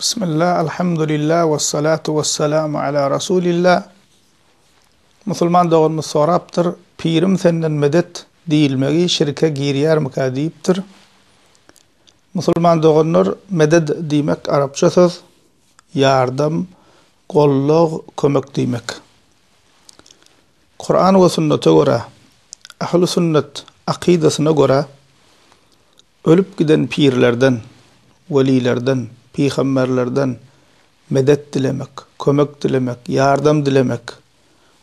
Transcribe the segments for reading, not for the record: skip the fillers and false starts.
Bismillah, alhamdulillah, wessalatu wessalamu ala rasulillah. Musulman doganymyz sorapdyr, Pirim senden medet diýilmegi şirke girýärmikä diýipdir. Musulman doganlar, medet diýmek arapça söz, ýardam, gollag, kömek diýmek. Kuran we sünnete görä, ähli sünnet akydasyna görä, Ölüp giden pirlerden, welilerden, pygamberlerden medet dilemek, kömek dilemek, ýardam dilemek,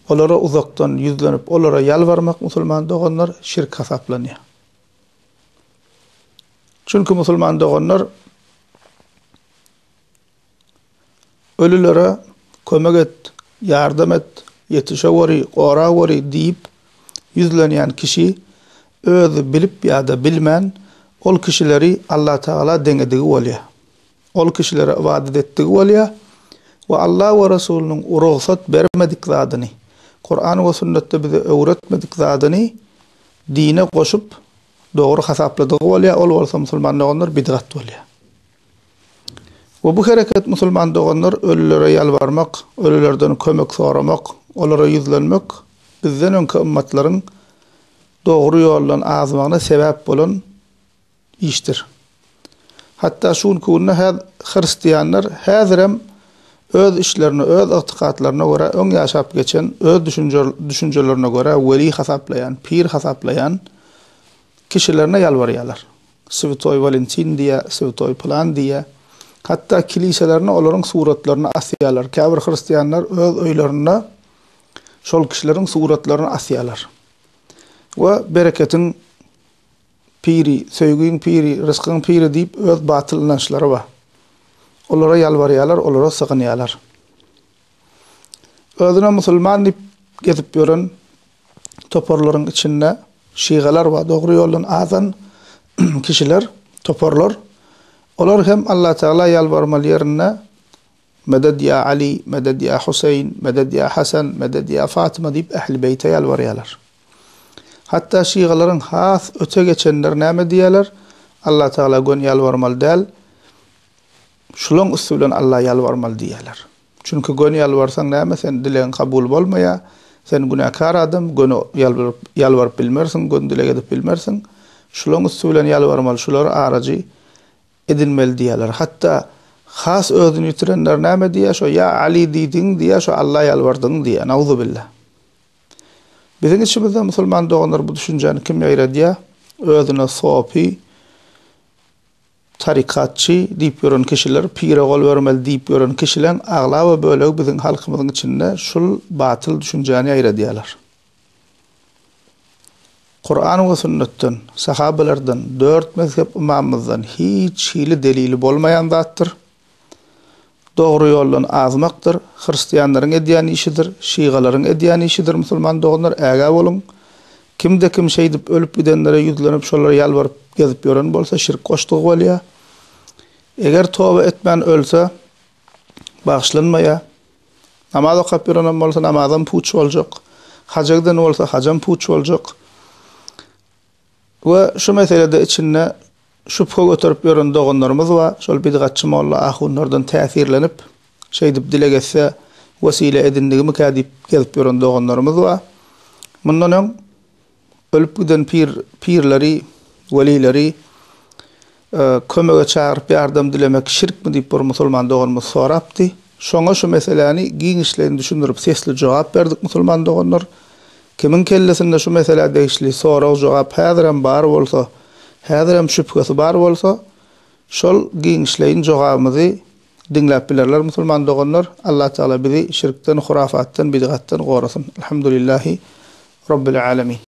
olara uzakdan ýüzlenip, olara ýalbarmak musulman doganlar şirk hasaplanýar. Çünki musulman doganlar Ölülere kömek et, ýardam et, ýetişeweri, goraweri diýip ýüzlenýän kişi özi bilip ýa-da bilmän ol kişileri Allatagala deňedigi bolýar. Ol kişilere ybadat etdigi bolýar we Alla we Resulynyň rugsat bermedik zadyny, Kuran we sünnetde bize öwretmedik zadyny dine goşup dogry hasapladygy bolýar, ol bolsa musulman doganlar bidgat bolýar. We bu hereket musulman doganlar ölülere ýalbarmak, ölülerden kömek soramak, olara ýüzlenmek bizden öňki ymmatlaryň dogry ýoldan azmagyna sebäp bolan işdir. Hatda şu günki günde häz hristianlar häzirem öz işlerine, öz ygtykatlaryna görä öň ýaşap geçen, öz düşünjelerine görä weli hasaplaýan, pir hasaplaýan kişilerine ýalbarýarlar. Swetoý Walentin diýýär, Swetoý pylan diýýär. Hatda kiliselerine olaryň suratlaryny asýarlar. Käbir hristianlar öz öýlerinde şol kişileriň suratlaryny asýarlar. We bereketiň piri, söýgiň piri, ryskyň piri diýip öz batyl ynançlary bar. Olara ýalbarýarlar, olara sygynýarlar. Özüne musulman diýip gezip ýören toparlaryň içinde şigalar we dogry ýoldan azan kişiler, toparlar, olar hem Allatagala ýalbarmaly ýerinde Meded ýa Ali, Meded ýa Huseýn, Meded ýa Hasan, Meded ýa Fatyma diýip Ähli Beýte ýalbarýarlar. Hatda şigalaryň has öte geçenleri näme diýýärler? Allatagala göni ýalbarmaly däl, Şulaň üsti bilen Alla ýalbarmaly diýýärler. Çünki göni ýalbarsaň näme sen dilegiň kabul bolmaýar, sen günäkär adam, göni ýalbaryp ýalbaryp bilmersiň, göni dileg edip bilmersiň. Şulaň üsti bilen ýalbarmaly, şulary arajy edinmeli diýýärler. Hatda has özüni ýitirenler näme diýýär, şo ýa Ali diýdigiň diýýär, şo Alla ýalbardygyň diýýär. Nauzubilla. Biziň içimizde musulman doganlar bu düşünjäni kim ýaýradýar? Özüne sopy, Tarykatçy diýip ýören kişiler, pire gol bermeli diýip ýören kişileň aglaba bölegi biziň halkymyzyň içinde şul batyl düşünjäni ýaýradýarlar. Kuran we sünnetden, sahabalardan, dört mezhep ymamymyzdan hiç hili delili bolmaýan zatdyr. Dogry ýoldan azmakdyr, hristianlaryň edýän işidir, şygalaryň edýän işidir musulman doganlar ägä boluň. Kimde kim şeýdip ölüp gidenlere ýüzlenip şolara ýalbaryp gezip ýören bolsa şirk goşdugy bolýar. Eger toba etmän ölse bagyşlanmaýar. Namaz okap ýörenem bolsa namazam puç boljak. Haja giden bolsa hajam puç boljak. We şu meselede içinde şübhe göterip ýören doganlarymyz bar, şol bidgatçy molla ahunlardan täsirlenip, şeýdip dileg etse wesile edindigimikä diýip gezip ýören doganlarymyz bar. Mundan öň ölüp giden pir, pirleri, welileri kömege çagyryp ýardam dilemek şirkmi diýip bir musulman doganymyz sorapdy. Şoňa şu meseläni giňişleýin düşündirip sesli jogap berdik musulman doganlar. Kimiň kellesinde şu meselä degişli sorag-jogap häzirem bar bolsa, häzirem şübhesi bar bolsa, şol giňişleýin jogabymyzy diňläp bilerler musulman doganlar. Allatagala bizi şirkden, hurafatdan, bidgatdan gorasyn. Elhamdülillahi Rabbil alemin.